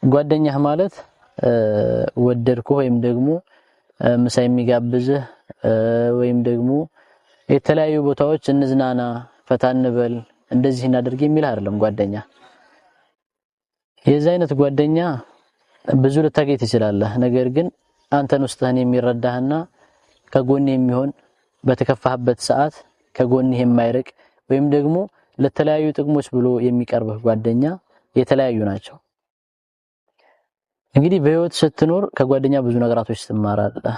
ጓደኛህ ማለት ወደድኩህ ወይም ደግሞ ምሳ የሚጋብዝህ ወይም ደግሞ የተለያዩ ቦታዎች እንዝናና፣ ፈታ እንበል፣ እንደዚህ እናድርግ የሚል አይደለም ጓደኛ። የዚህ አይነት ጓደኛ ብዙ ልታገኝ ትችላለህ። ነገር ግን አንተን ውስጥህን የሚረዳህና ከጎን የሚሆን፣ በተከፋህበት ሰዓት ከጎንህ የማይርቅ ወይም ደግሞ ለተለያዩ ጥቅሞች ብሎ የሚቀርብህ ጓደኛ የተለያዩ ናቸው። እንግዲህ በህይወት ስትኖር ከጓደኛ ብዙ ነገራቶች ትማራለህ።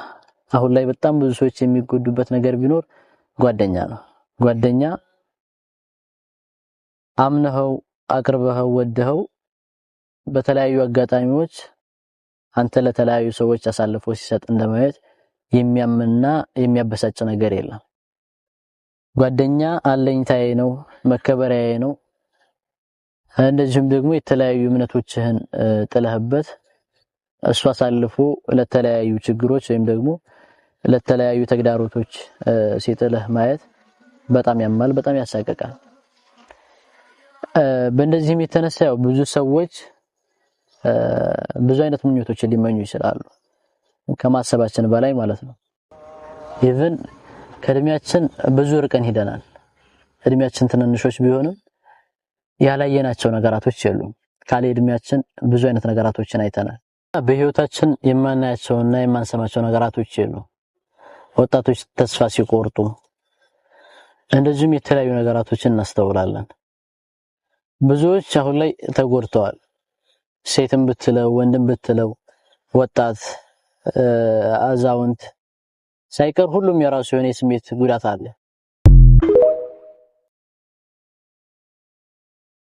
አሁን ላይ በጣም ብዙ ሰዎች የሚጎዱበት ነገር ቢኖር ጓደኛ ነው። ጓደኛ አምነኸው፣ አቅርበኸው፣ ወደኸው በተለያዩ አጋጣሚዎች አንተ ለተለያዩ ሰዎች አሳልፎ ሲሰጥ እንደማየት የሚያምና የሚያበሳጭ ነገር የለም። ጓደኛ አለኝታዬ ነው፣ መከበሪያዬ ነው። እንደዚሁም ደግሞ የተለያዩ እምነቶችህን ጥለህበት እሱ አሳልፎ ለተለያዩ ችግሮች ወይም ደግሞ ለተለያዩ ተግዳሮቶች ሲጥልህ ማየት በጣም ያማል፣ በጣም ያሳቅቃል። በእንደዚህም የተነሳ ያው ብዙ ሰዎች ብዙ አይነት ምኞቶችን ሊመኙ ይችላሉ፣ ከማሰባችን በላይ ማለት ነው። Even ከእድሜያችን ብዙ ርቀን ሄደናል። እድሜያችን ትንንሾች ቢሆንም ያላየናቸው ነገራቶች የሉም። ካለ እድሜያችን ብዙ አይነት ነገራቶችን አይተናል። በህይወታችን የማናያቸውና የማንሰማቸው ነገራቶች የሉም። ወጣቶች ተስፋ ሲቆርጡ እንደዚሁም የተለያዩ ነገራቶችን እናስተውላለን። ብዙዎች አሁን ላይ ተጎድተዋል። ሴትም ብትለው፣ ወንድም ብትለው፣ ወጣት፣ አዛውንት ሳይቀር ሁሉም የራሱ የሆነ የስሜት ጉዳት አለ።